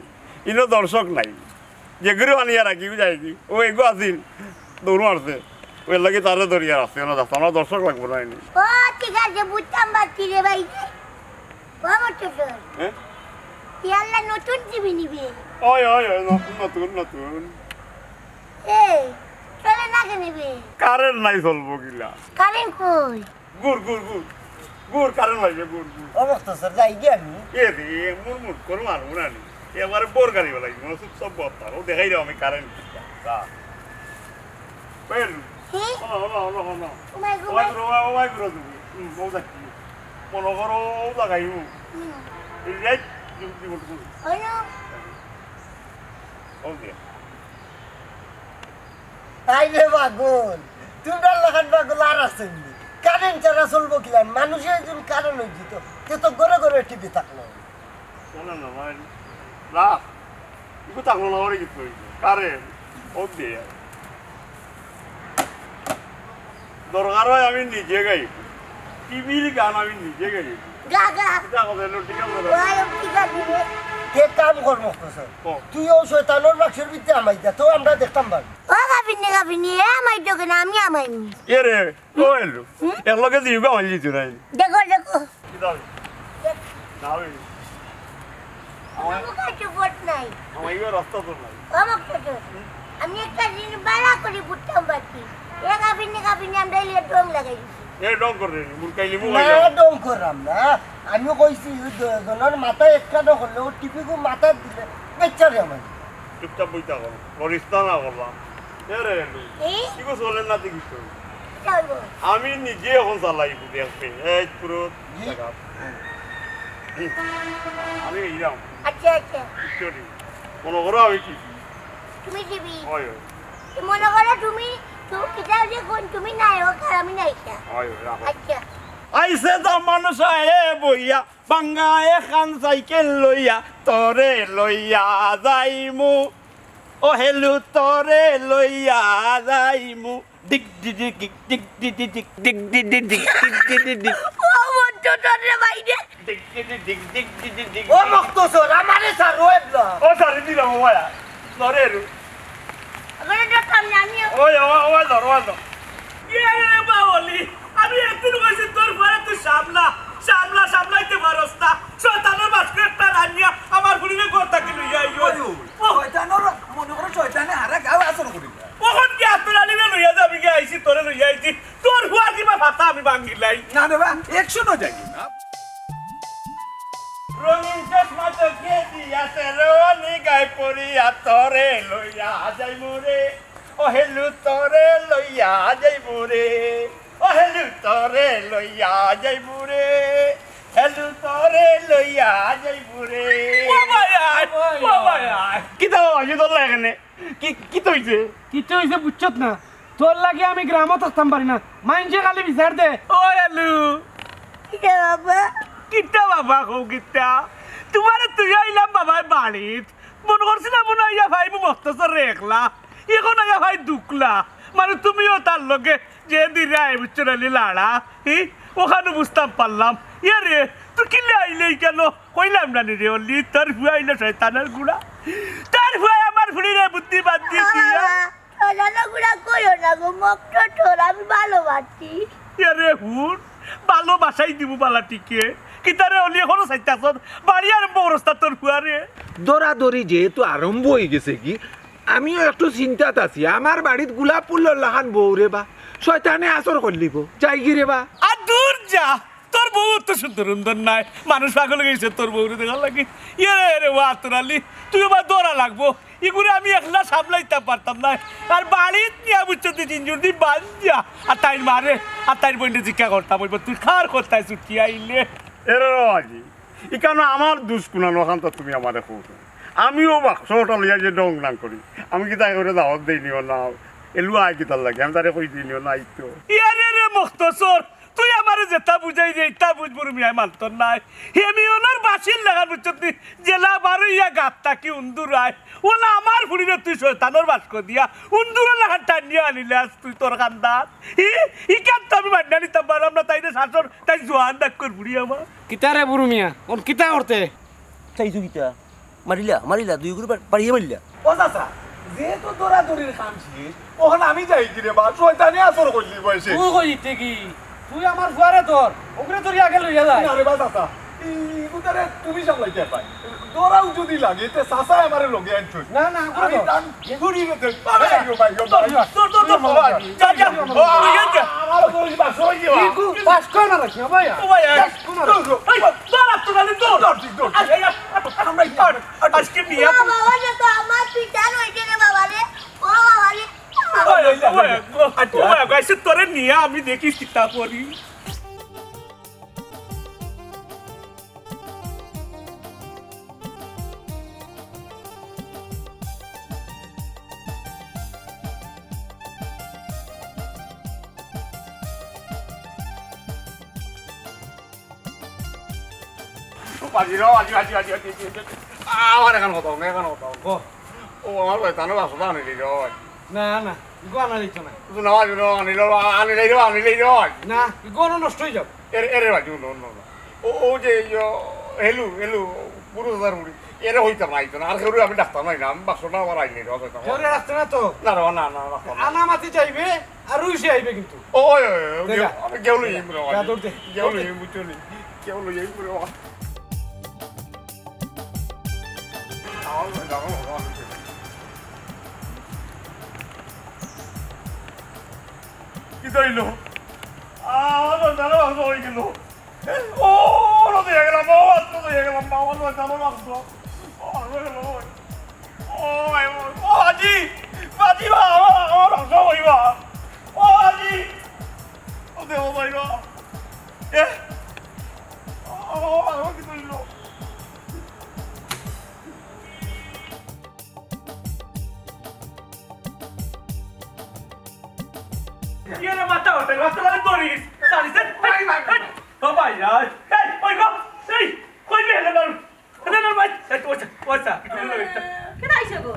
ইনো দর্শক নাই। যেগুরে আনিয়া রাখি, বুঝাই দি। ও এগু আছিল, দৌড় মারছে। ও এর লাগি তারে ধরিয়া রাখছি, না, আমরা দর্শক লাগবো না এনে। ও, ঠিক আছে, বুঝতাম পারছি রে ভাই। ও, মোটর। হ্যাঁ? ইয়াল্লা নতুন টিভি নিবে। ওই, ওই, ওই, নতুন, নতুন, নতুন। এই, চলে না কেনে বে? কারেন্ট নাই, চলবো কিলা? কারেন্ট কই? গুড়, গুড়, গুড়। গুড়, কারেন্ট লাগবে, গুড়, গুড়। ও মখতসর, যাই গিয়া আমি। এ রে, মুড় মুড় করে মারবো না নি। এবারে বোর গাড়ি বেলা, মানে চুপ সব বত্তা। ও দেখাই দাও আমি কারেন্ট। যা। পেল। হে? হলো, হলো, হলো, হলো। ও মাই গড। ও মাই গড, ও মাই গড, তুমি। হুম, ও দেখি। মনে করো, ও লাগাই, হুম। হুম। এই যে, এই, এই, এই, এই, ওই না। ও দিয়া। আই রে পাগল, তোমরা লাখান পাগল আর আছে নি? কারেন্ট ছাড়া চলবো কিলা? মানুষের একজন কারেন্ট হয়ে যেত, তে তো ঘরে ঘরে টিভি থাকলো। শোনো না ভাই, রাখ, একটু থাকলো না, ওরে কিছু হইছে। কারেন্ট, ও দিয়ে। দরকার হয় আমি নিজে গাই, টিভির গান আমি নিজে গাই। গা, গা। এটা কথা হলো, ঠিক আছে? ওই, ঠিক আছে। কে কাম কর্ম করছে? ও। তুই ও শয়তানোর বাক্সের ভিতরে আমাই যা, তো আমরা দেখতাম পারি। ও গাবিনি, গাবিনি, এ আমাই তো কেন, আমি আমাই নি। এ রে, ও এলো। হুম? এর লগে দিও গা, আমার দিও নাই। দেখো, দেখো। কি দাও? দেখ। দাও। আমার আমার কাছে ভোট নাই। আমার ইয়ে রাস্তা তো নাই। ও মকসুদ, আমি একটা জিনিস বালা করে বুঝতাম পারছি। এ গাবিনি, গাবিনি আমরা ইলে ডং লাগাই দিছি। এ ডং করে রে, মুরকাইলি না, মুরকাইলি। ডং করাম না। আমি কইছি, ওই দ-, দলের মাথায় একটা ডং করলে, ও টিপিকে মাথায় দিলে, বেচারে আমার। চুপচাপ বইতা করো। লরিস্তা না করলাম। এ রে, এ? কি গো, চলেন না দেখি তো। আমি নিজে অখন চালাই, দেখবে। এই পুরো জাগা। আমি এইরাম। আচ্ছা, আচ্ছা। বুঝছো নি? মনো করো আমি কি? তুমি দিবি। হয়, হয়। মনো করো তুমি, তুমি কিতা যে কোন, তুমি নায়ক আর আমি নায়িকা। হয়, হয়, রাখো। আচ্ছা। আইছে জামান সাহেব বইয়া, বাঙ্গা এখান সাইকেল লইয়া, তোরে লইয়া যাইমু। ও হেলু, তোরে লইয়া যাইমু। ডিগ ডিগ ডিগ ডিগ ডিগ ডিগ ডিগ ডিগ ডিগ ডিগ ডিগ ডিগ ডিগ ডিগ ডিগ ডিগ। ও মন্টু, তোর রে ভাই রে। ডিগ ডিগ ডিগ ডিগ ডিগ ডিগ ডিগ ডিগ। ও মখতসর, আমারে ছাড়ো এবলা। ও ছাড়ি দিলাম, ও ভাইয়া। ধরে রু। আমারে তো সামনে আনিও। ওই, ওই, ওই ধর, ওই ধর। ইয়ে রে বাবলি, আমি একদিন কইছি তোর ঘরে তুই সামলা, সামলা, সামলাইতে পারস না। শয়তানের বাসকে একটা রানিয়া আমার ফুড়িরে ঘর থাকি লইয়া আইও। ওই, ওই, ও। শয়তানর মনে করে শয়তানে হারা গাঁও আসর করি। কখন কি আব্দুল আলিমে লইয়া যাবি কি আইছি, তোরে লইয়া আইছি। তোর ফুয়া কিবা ভাষা আমি ভাঙ্গিলাই। না রে বা, একশো ন যাই না। রঙিন চশমা চোখে দিয়া সেলোয়ানি গায়ে পরিয়া তোরে লইয়া যাইমু রে। ও হেলু তোরে লইয়া যাইমু রে। ও হেলু তোরে লইয়া যাইমু রে। হেলু তোরে লইয়া যাইমু রে। ও ভাই আয়, ও ভাই আয়। কিতা বাবা, কি তোর লাগে নে? কি, কিতা অইছে? কিতা অইছে বুঝছত না? তোর লাগি আমি গ্রামো থাকতাম পারি না। মাইনষে খালি বিচার দে। ও আলু। কিতা বাবা? কিতা বাবা কও কিতা? তুমারে থুইয়া আইলাম বাবায় বাড়িত। মনো করছিলাম মনো আইয়া পাইমু মখতসররে একলা। অখন আইয়া পাই দুখলা। মানে তুমিও তার লগে যে দিরায় বুঝছো না নি লাড়া। হি? অখানউ বুঝতাম পারলাম। ইয়ে রে, তুই কিলা আইলে কেনে? কইলাম না নি রে, অলি, তোর ফুয়া আইলো শয়তানের গুড়া। তোর ফুয়ায় আমার ফুড়িরে বুদ্ধি বাদ দিয়া দিয়া। বাবা, শয়তানের গুড়া কইও না গো, মক্ত ঠোর, আমি ভালোবাসি। এরে হুন, ভালোবাসাই দিমু বালা টিকে। কিতারে অলি অখনো চাইতাছস? বাড়ি আরম্ভ করস না তোর ফুয়ারে। দরাদরি যেহেতু আরম্ভ অইগেছে গি, আমিও একটু চিন্তাত আছি। আমার বাড়িত গোলাপ ফুলর লাখান বউ রে বা, শয়তানে আসর করিলিবো, যাইগি রে বা। আর দূর যা, তোর বউ তো সুন্দর সুন্দর নায়, মানুষ পাগল অইগেছে তোর বউরে দেখার লাগি। ইয়ে রে, রে, ও আতর আলী, তুই আবার দরা লাগবো, ইগুরে আমি একলা সামলাইতাম পারতাম নায়। আর বাড়িত নিয়া বুঝছো তুই জিঞ্জুর দি বান্ধিয়া, আর তাইর মারে, আর তাইর বইনরে জিজ্ঞা করতাম, অইবো তুই কার কথায় ছুটি আইলে। এরে রে বাজি, ইখানো আমার দুষ কুনানো, অখান তো তুমি আমারে কও। আমিও বাক্স ওটা লইয়া যে ডং ডাং করি, আমি কিতা করে দাওয়াত দেইনিও না, এলু আয় কিতার লাগি, আমি তারে কই দিইনিও না, আইতো। ইয়ারে রে মখতসর, তুই আমারে যেতা বুঝাইরে, ইতা বুঝ বুরু মিয়ায় মানতো নায়। হেমিয়নর বাঁশির লাখান বুঝছত নি, যেলা বারইয়া গাত থাকি উন্দুর আয়, অলা আমার ফুড়িরে তুই শয়তানর বাক্স দিয়া উন্দুরর লাখান টানিয়া আনিলে আজ তুই তোর কান্দাত। ই, ইখান তো আমি মানিয়া নিতাম পারলাম না, তাইরে শাসন, তাই জোয়ান ডাক্কর ফুড়ি আমার। কিতা রে বুরু মিয়া, অন কিতা করতে? চাইছো কিতা? মারিলা, মারিলা, দুইগুরে পা-, পাড়িয়া মারিলা। ও চাচা, যেহেতু দরাদরির কাম শেষ, অখন আমি যাইগি রে বা, শয়তানে আসর করিলিবো এসে। তুই কই দিতে কি? তুই আমার ফুয়ারে ধর, ওগুরে ধরি আগে লইয়া যায়। না রে বা চাচা, ই-, ইগুতারে তুমি সামলাইতায় পাই। দরাও যদি লাগে, তে চাচায় আমারে লগে আনছইন। না, না, ওগুরে আমি ধর। তান ঘুরি গেছে। আরে, আইও ভাই, আইও ভাই। ধর, ধর, ধর, ধর, বাবা, যা, যা। ও, তুই যা, যা। আমার তো ওই বাস হয়ে যাওয়া। ইগু, বাস কই না রাখি, ভাই? ও ভাই, এই, বাস কই না রাখি? ধর, ধর, এই, ধর, ধর, ধর, ধর। আই, আই, আই, আমরা ধর, আজকে নিয়ে ও বাবা, যে তো আমার পিঠা রইছে রে বাবা রে। ও বাবা রে। ও ভাই, ও ভাই, ও ভাই, আচ্ছা। ও ভাই, আচ্ছা, তোরে নিয়া আমি দেখি কিতা করি। বাজি রে, বাজি, বাজি, বাজি। আমার অখন কথা, অখন কথা। ও। ও, আমার ভাই, তানো বাসা আনিলি রে, বাজি। না, না, ইগু আনা যাইতো না। না, বাজি, না, আনিল, আনিলি রে, আনিলি রে, বাজি। না, ইগু অনো নষ্ট অই যাইবো। এরে, এরে, বাজি, অনো, অনো, অনো। ও, ও যে, ইয়ো, হেলু, হেলু, গুরু দাদার মুড়ি। এরে অইতাম না, আইতো না। আর কেউরে আমি ডাকতাম না, আমি বাক্স না আমার আইনি রে, অত কেউরে ডাকতে না তো? না রে, না, না, ডাকতাম না। আনা মাতি যাইবে, আর উইসে আইবে কিন্তু। ও, ওই, ওই, ওই, দে গেউ-, যা। আমি গেউ লই দে যা। আইমু রে, যা, দৌড় দে। গেউ লই আইমু, চলি। গেউ লই আইমু রে, বাবা। আমার ভাই, আমার ভাই, আমার ভাই। কিতা অইলো? আমার ভাই, আমার ভাই অই গেল। ও, ওরা দিয়ে গেলাম, বাবা, তো দিয়ে গেলাম, বাবা, তো দিয়ে গেলাম, বাবা। ও, ও, ও, ও, বাজি, বাজি, বাবা, আমার, আমার ধ্বংস হইবা। ও, বাজি। ও ভাই রে। এ, ও, ও, ও, কি করলো? ইয়ে রে, মাথা উঠে, মাথা উঠে করিস। চালিস, এই, এই, এই, ও ভাই রে, এই, ওই গো, এই, কই গেলে না? না, না, ভাই, এই তো, ওই তো, ওই তো, একটু হলো, ওই তো। কেন আইছে গো?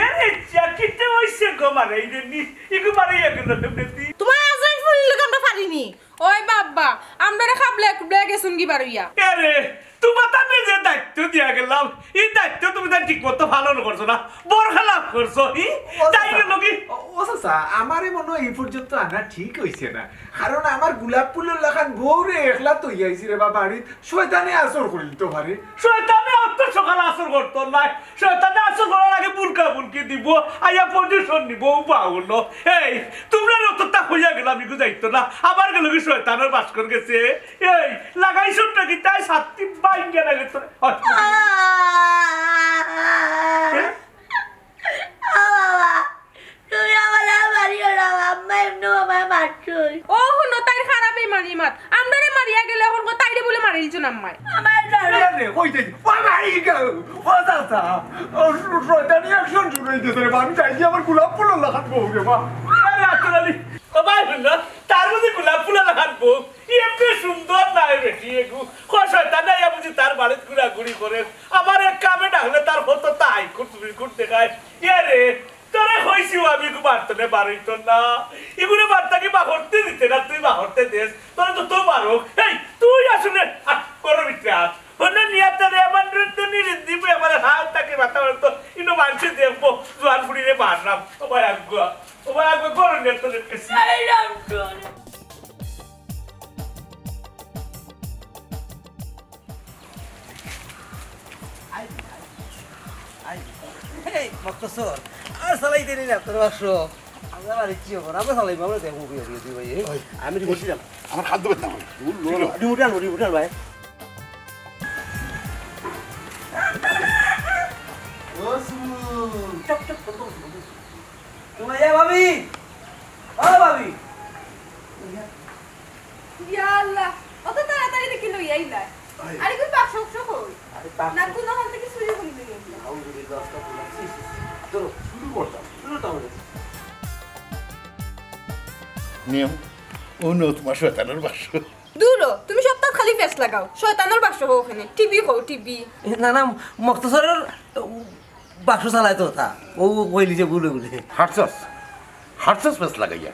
এ রে, যা কিতে হইছে গো, মারে, এই যে নি, ইগু মারে, ইয়া গেল, তুমরা দি। তোমার আজরাইল ফুলির লগে আমরা পারিনি। ওই বাবা, আমরারে খাবলে, খুবলে গেছুন কি বারইয়া। এ রে, তোমার তাতে যে দায়িত্ব দিয়া গেলাম, এই দায়িত্ব তুমি তার ঠিক মতো পালন করছো না, বরখেলাপ করছো, ই? ও তাই চাচা, গেল কি? ও, ও চাচা, আমারে মনে হয় এই পর্যন্ত আনা ঠিক হইছে না। কারণ আমার গোলাপ ফুলর লাখান বউরে একলা তো আইছি রে বা বাড়িত, শয়তানে আসর করিল তো পারে। শয়তানে অত সকাল আসর করতো না, শয়তানে আসর করার আগে বুলকা বুলকি দিব, আইয়া পজিশন নিব, উবা হলো। এই, তোমরা অতটা হইয়া গেলাম, ইগু যাইতো না, আবার গেল কি শয়তানের বাস করে গেছে। এই, লাগাইছো নাকি তাই সাতটি বাইঙ্গা লাগে তোরা। ও বাবা, তুমি আমার আর মারিও না, আম্মা এমনিও আমার মারছই। ও হুনো, তাইর খারাপ এই মারি মাত। আমরারে মারিয়া গেলে এখন কো তাইরে বলে মারিলছইন আম্মায়। আমার ডর। আরে, কই যাই? ও মারি গো। ও দাদা, ও শয়তানি অ্যাকশন শুরু হইতেছে রে, আমি চাইছি আমার গোলাপ ফুলর লাখান বউ রে বা। আরে, আব্দুল আলী, ও ভাই বললো, তার মধ্যে গোলাপ ফুলর লাখান বউ, এমনি সুন্দর নায় বেটি এগু। কো শয়তান নাই, বুঝি তার বাড়িত ঘুরাঘুরি করে। আমার এক কামে ডাকলে তার হতো তাই কুট বিকুট দেখায়। ইয়ে রে, তোরে কইছি ও আমি ইগু বাড়িত নে বারইতো না। ইগুরে বাড়িত থাকি বার করতে দিতে না, তুই বার করতে দেস। তোরে তো তো মারো। এই, তুই আসলে, আহ, করো ভিতরে আস। অন্য নিয়াতে রে, আমার রুদ্দনি রিদ্দি বই আমার হাত থাকি মাথা মারতো। ইনো মানষে দেখবো, জোয়ান ফুড়িরে মারলাম। ও ভাই আগুয়া, ও ভাই আগুয়া, করো নিয়াতে রে। এই রাম তোর। I, I, I. এই, মকতসর, আর চালাই দেরি না, তোর বাক্স। আমরা বাড়ি কি খবর? আমরা চালাইবো, আমরা দেখবো কি হবে, দুই ভাই, এই? ওই। আমি রিমোট দিলাম। আমার হাত ধরে না। রিমোট আনো, রিমোট আনো, ভাই। ও সুমন। চুপ, চুপ, চুপ, চুপ, চুপ। তোমার ইয়া ভাবি। ও ভাবি। ইয়া আল্লাহ, অত তাড়াতাড়ি দেখি লই আইলা। আরে। আরে, কই বাক্স উক্স কই? আরে, বাক্স। না, কোনো হাল থেকে চুরি করি লই আইলা। আউযুবিল্লাহ, আস্তাগফিরুল্লাহ। ছি, ছি, ছি। ধরো। শুরু করতাম, শুরু করতাম। নিয়ম, ও নো তোমার শয়তানের বাক্স। দূর হ, তুমি সবতাত খালি ফেস লাগাও। শয়তানের বাক্স কও কেনে, টিভি কও, টিভি। না, না, মকতসরের বাক্স চালায় তো তা। ও কইলি যে বুলে বুলে। হারছস, হারছস ফেস লাগাইয়া।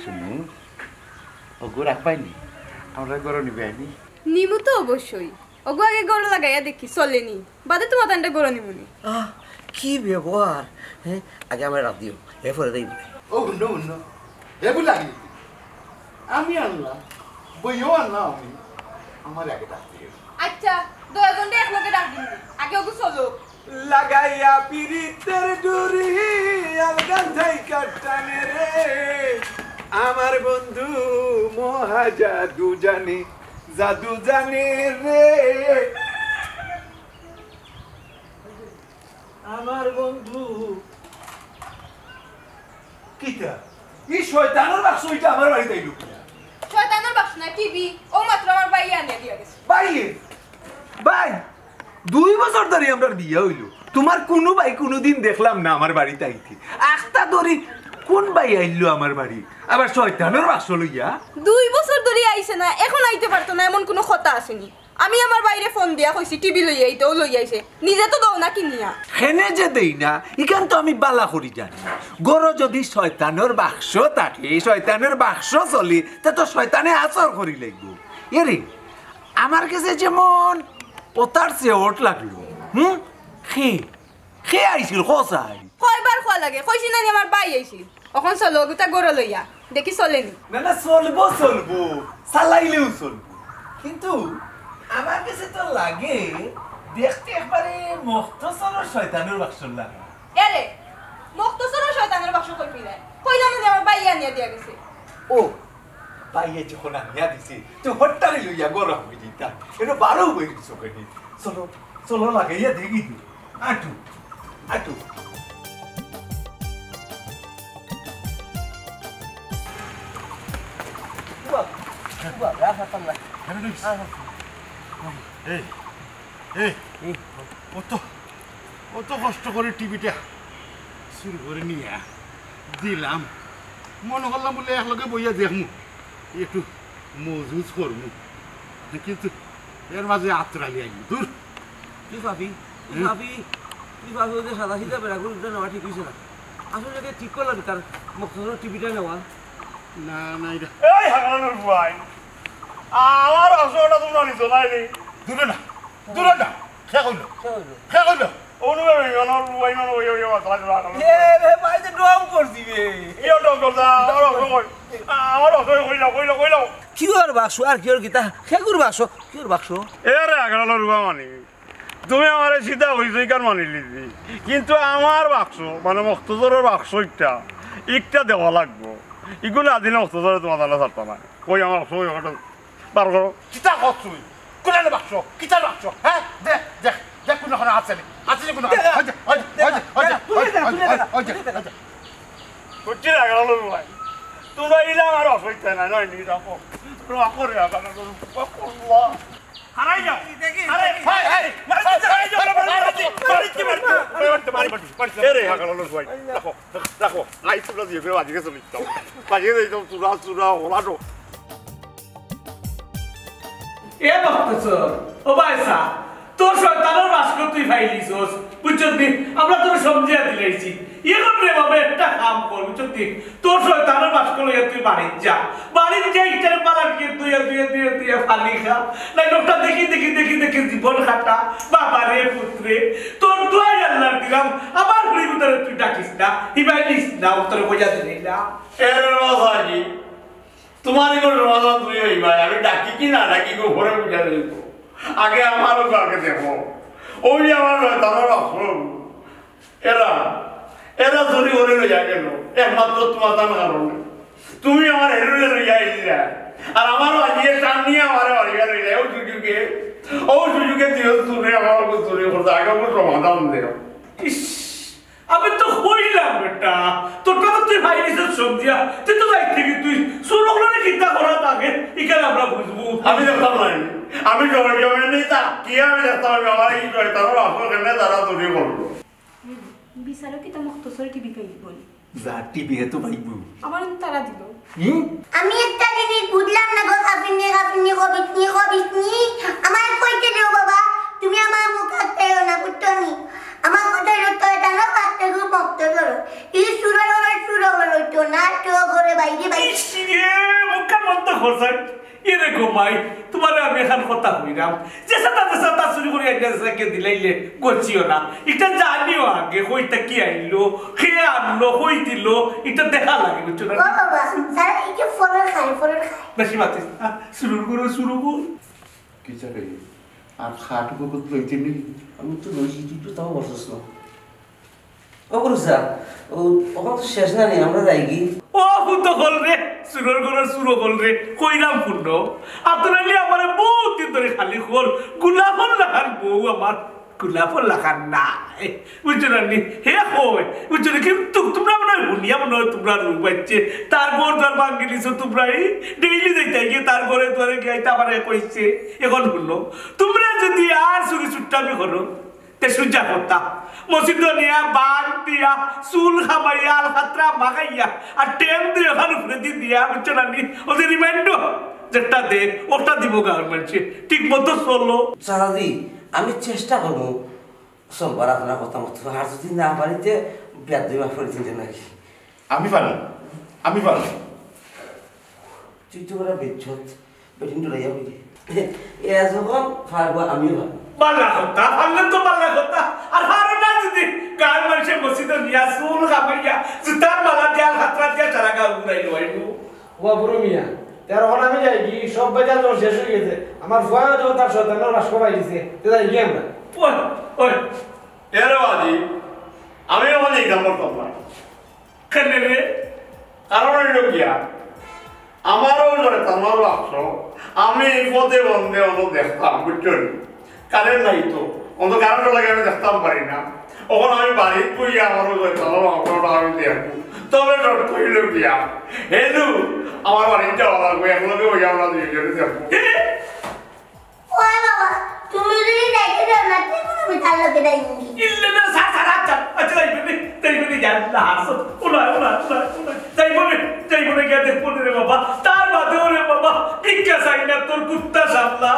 শুনু, ওগু রাখবায়নি, আমরা ঘরো নিবায়নি। নিমু তো অবশ্যই। ওগু আগে ঘরো লাগাইয়া দেখি, চলেনি। বাদে তোমার তানটা ঘরো নিমুনি। আহ, কি ব্যবহার? হ্যাঁ, আগে আমার রাখ দিও, এরপরে দেই বলে। ও, হুনো, হুনো। এ বুলে আগে। আমি আনলাম, বইও আনলাম আমি। আমার আগে ডাক দিও। আচ্ছা, দুইজনরে একলগে ডাক দিমু। আগে ওগু চলো। লাগাইয়া পিরিতের ডুরি আলগা থাইকা টানে রে, আমার বন্ধু মহা জাদু জানে, জাদু জানে রে। আমার বন্ধু। কিতা? ই শয়তানের বাক্স ইটা আমার বাড়িত আইলো কিলা? শয়তানের বাক্স না, টিভি। ও মাত্র আমার ভাইয়ে আনিয়া দিয়া গেছে। ভাইয়ে? ভাই, দুই বছর ধরি আমরার বিয়া অইলো। তোমার কুনু ভাই কুনুদিন দেখলাম না আমার বাড়িত আইতে। আখতা ধরি কুন ভাই আইলো আমার বাড়ি? আবার শয়তানের বাক্স লইয়া? দুই বছর ধরি আইছে না, এখন আইতে পারতো না, এমন কুনু কথা আছেনি। আমি আমার ভাইরে ফোন দিয়া কইছি, টিভি লইয়া আইতে, ও লইয়া আইছে। নিজে তো দেও না কিনিয়া। কেনে যে দেই না, ইখান তো আমি বালা করি জানি। ঘরো যদি শয়তানের বাক্স থাকে, শয়তানের বাক্স চলে, তে তো শয়তানে আসর করি লাইবো। এরে, আমার গেছে যেমন অতার চেয়ে অট লাগলো। হুম? কে? কে আইছিল, কও চাই? কয়বার কওয়া লাগে? কইছি না নি আমার ভাই আইছিল। অখন চলো, ওগুতা ঘরো লইয়া। দেখি চলেনি। না, না, চলবো, চলবো। চালাইলেও চলবো। কিন্তু আমার গেছে তো লাগে, দেখতে একবারে মকতসরর শয়তানের বাক্সর লাখান। এরে, মকতসরর শয়তানের বাক্স কই পিলায়? কইলাম না নি আমার ভাইয়ে আনিয়া দিয়া গেছে। ও, ভাইয়ে যখন আনিয়া দিছে, তো হট্টারে লইয়া ঘরো আমি দিতাম। এটা বারো বই দিছো কেনে? চলো, চলো, লাগাইয়া দেখি তো। আটু, আটু। এই, এই, অত, অত কষ্ট করি টিভিটা চুরি করি নিয়া দিলাম, মনো করলাম বুলে একলগে বইয়া দেখমু, একটু মজুজ করমু, কিন্তু এর মাঝে আত্রালি আইলো। দূর। কি ভাবি? কি হুম? ভাবি? কি ভাবি? ওই যে সাদা সিধা বেড়াগুলো উঠে নেওয়া ঠিক হইছে না। আসলে এটা ঠিক করলাম তার মকসুদ টিভিটা নেওয়া। না, না, এটা এই হারানোর ভাই, আমার অংশটা তোমরা নিছো না রে? দূরে না, দূরে না। খে কইলো? খে কইলো? খে কইলো? অনুভব হইল না, ভাই, মানে, ওই, ওই, ওই, ওই, ওই, ওই। এ রে ভাই, যে ড্রম করছি রে। কি ড্রম করছ? আমার অংশ কই? আমার অংশ কইলাও, কইলাও, কইলাও। কিওর বাক্স আর কিওর কিতা? খেগুর বাক্স, কিওর বাক্স? এ রে, আগালো রুবা মানি। তুমি আমারে সিধা কইছো, ইকার মানি লিছি। কিন্তু আমার বাক্স, মানে মক্তজরর বাক্স একটা, একটা দেওয়া লাগবো। ইগুলো আদিন মক্তজরে তোমার তাহলে ছাড়তা না। কই আমার বাক্স, ওই ওটা বার করো। কিতা কছ তুই? কোন বাক্স? কিতার বাক্স? হ্যাঁ? দেখ, দেখ, দেখ, কোন ওখানে আছে নি? আছে নি কোনো? দেখ, ওই যে, ওই যে, দেখ, ওই যে, ওই যে, দেখ, তুলে ওই যে, দেখ, ওই তুলে যে, দেখ, ওই যে, তুলে দেখ। ওই যে। সত্যি লাগালো ভাই। তোমরা ইলা আমার অসুবিধা নাই, নয় নি, রাখো। রাখো রে, রাখো, রাখো, রাখো। হারাই যাও। দেখি, আরে, দেখি। এই, এই, মারি, মারি, মারি, মারি, মারি, মারি, মারি, মারি, মারি, মারি, মারি। এ রে, হাগালো ভাই। রাখো, রাখো। আই তোমরা দিয়ে করে বাজিয়ে চলে যাও। বাজিয়ে যাই তো, চূড়া, চূড়া, ওলাটো। এ মক্তজর, ও ভাই সাহেব, তোর শয়তানের বাক্স তুই পাইলিছস, বুঝছস নি? আমরা তোরে সমঝাইয়া দিলাইছি। এখন রে বাবা একটা কাম কর, বুঝছস নি? তোর শয়তানের বাক্স লইয়া তুই বাড়িত যা। বাড়িত গিয়া ইটার পালা গিয়া ধুইয়া, ধুইয়া, ধুইয়া, ধুইয়া পানি খা। নাইলে ওটা দেখি, দেখি, দেখি, দেখি জীবন কাটা। বাবা রে, পুত রে, তোর দোয়াই আল্লার দিলাম। আমার ফুড়ি ভিতরে তুই ডাকিস না, হিবাই নিস না, উত্তরে কইয়া দিলি না। এর বাবা কি? তোমার এগুলো সমাধান তুমি হইবাই, আমি ডাকি কি না ডাকি গো, ঘরে বুঝা যাইব। আগে আমারও কাকে দেখো, ওই যে আমার শয়তানের বাক্স। এরা, এরা চুরি করে লইয়া গেল, একমাত্র তোমার তার কারণে। তুমি আমার হেরুরে লইয়া আইলা, আর আমার বাজিয়ে টান নিয়ে আমার বাড়িয়ে লইলা। ও সুযোগে, ও সুযোগে তুই চুরি, আমার উপর চুরি করতে, আগে ওকে সমাধান দেও। ইস, আমি তো কইলাম বেটা, তোরটা তো তুই ভাই নিজের সব দিয়া, তুই তো যাই থেকে তুই চুর ওগুলো কিতা করা থাকে, এখানে আমরা বুঝবো। আমি দেখতাম না, আমি জমে জমে নেই তা কি আমি দেখতাম, আমি আমার এই শয়তানরা আসলে কেন তারা চুরি করলো। বিচারক কিতা মক্তসর টিভি পাইলি বলি? যা টিভি হে তো পাইবো। আমার তারা দিল। হুম? আমি একটা জিনিস বুঝলাম না গো, কাফিরনি, কাফিরনি, কবিতনি, কবিতনি। আমার কইতে দেও বাবা, তুমি আমার মুখ হাত দেও না, বুঝছো নি? আমার কথা হলো তো এটা না, পাঁচটা গো ভক্ত করো। এই সুরর ওরা সুরর হইতো না, তো করে বাইরে বাইরে। ইস রে, মুখটা বন্ধ করছেন। এরে গো মাই, তোমারে আমি এখন কথা কইরাম। যে সাতা, যে সাতা চুরি করি আইনা যে সাকে দিলাইলে, গছিও না। এটা জানিও আগে, কইটা কি আইলো, কে আনলো, কই দিল, এটা দেখা লাগে, বুঝছো না? ও বাবা, স্যার, এই যে ফলর খায়, ফলর খায়। বেশি মাতিস না, শুরু করো, শুরু কর। কি চাকরি? আর খাটুকু কত লইতে নেই? আমি তো লইছি, তুই তো তাও বসস না। ও গুরু স্যার, ও, ওখান তো শেষ না নি, আমরা যাই কি? ও ফুটো হল রে, চুরর ঘরর চুরো হল রে, কইরাম পূর্ণ। আতরালি আমারে বহুত দিন ধরে খালি খোল, গোলাপর লাখান বউ আমার, গোলাপর লাখান নাই। বুঝছো না নি? হে কই, বুঝছো না? কিন্তু তোমরা মনে হয় হুনিয়া মনে হয় তোমরা রূপ পাইছে। তার ঘর দ্বার ভাঙ্গি দিছো তোমরা, এই ডেইলি যাইতে গিয়ে তার ঘরে দ্বারে গিয়ে আইতে আমারে কইছে। এখন হুনো, তোমরা যদি আর চুরি চুট্টামি করো, তে সুজা কথা। মসজিদ নিয়া, বান দিয়া, চুল খামাইয়া, আল খাতরা মাখাইয়া, আর টেম দিয়া ওখান উপরে দি দিয়া, বুঝছো না নি? ও যে রিমাইন্ডো যেটা দে, ওটা দিব গাঁর মানুষে। ঠিক মতো চলো। চাচাজি, আমি চেষ্টা করবো চলবার আপনার কথা মতো। আর যদি না পারিতে, বেয়াদবি মাফ করে দিতে নাকি? আমি পারি, আমি পারি। তুই তো ওরা বেচ্ছত, বেটিন ডরাইয়া হইলি। এরা যখন পারবো, আমিও পারবো। বালা কথা, পারলে তো বালা কথা। আর পারো না যদি গাঁর মানুষে মসজিদে নিয়া চুল খামাইয়া, জুতার মালা দিয়া, হাতরা দিয়া, সারা গাঁও ঘুরাই লইবো। ওয়া বুড়ো মিয়া, তেরো ঘন্টা আমি যাই কি, সব বাজার যখন শেষ হয়ে গেছে, আমার ফুয়াও যখন তার শয়তানের বাক্স পাই দিছে, তে যাই কি আমরা? ওই, ওই। এরে বাজি, আমি এখন এই কামড় করলাম। কেনে রে? কারণ হইল গিয়া, আমারও জয়তানোর বাক্স, আমি এই পথে বন্ধে অত দেখতাম, বুঝছো নি? কারেন্ট নাই তো, অত কারেন্ট লাগে আমি দেখতাম পারি না। এখন আমি বাড়িত বইয়া আমারও জয়তানোর বাক্সটা আমি দেখবো। তবে ডর কইল গিয়া, হেলু, আমার বাড়িত যাওয়া লাগবো, একলগে অইয়া আমরা দুইজনে যাইমু। ওই বাবা, তুমি যদি যাইতে চাও না, তে আমি তার লগে যাইমু। ইল্লে না, স্যার, স্যার, আচ্ছা, আচ্ছা, যাইবো নে, যাইবো নে, যাইবো নে, হাসো। OLA, OLA, OLA, OLA. যাইবো নে, যাইবো নে, গিয়া দেখবো নে রে বাবা। তার বাদেও রে বাবা, ভিক্ষা চাই না, তোর কুত্তা সামলা।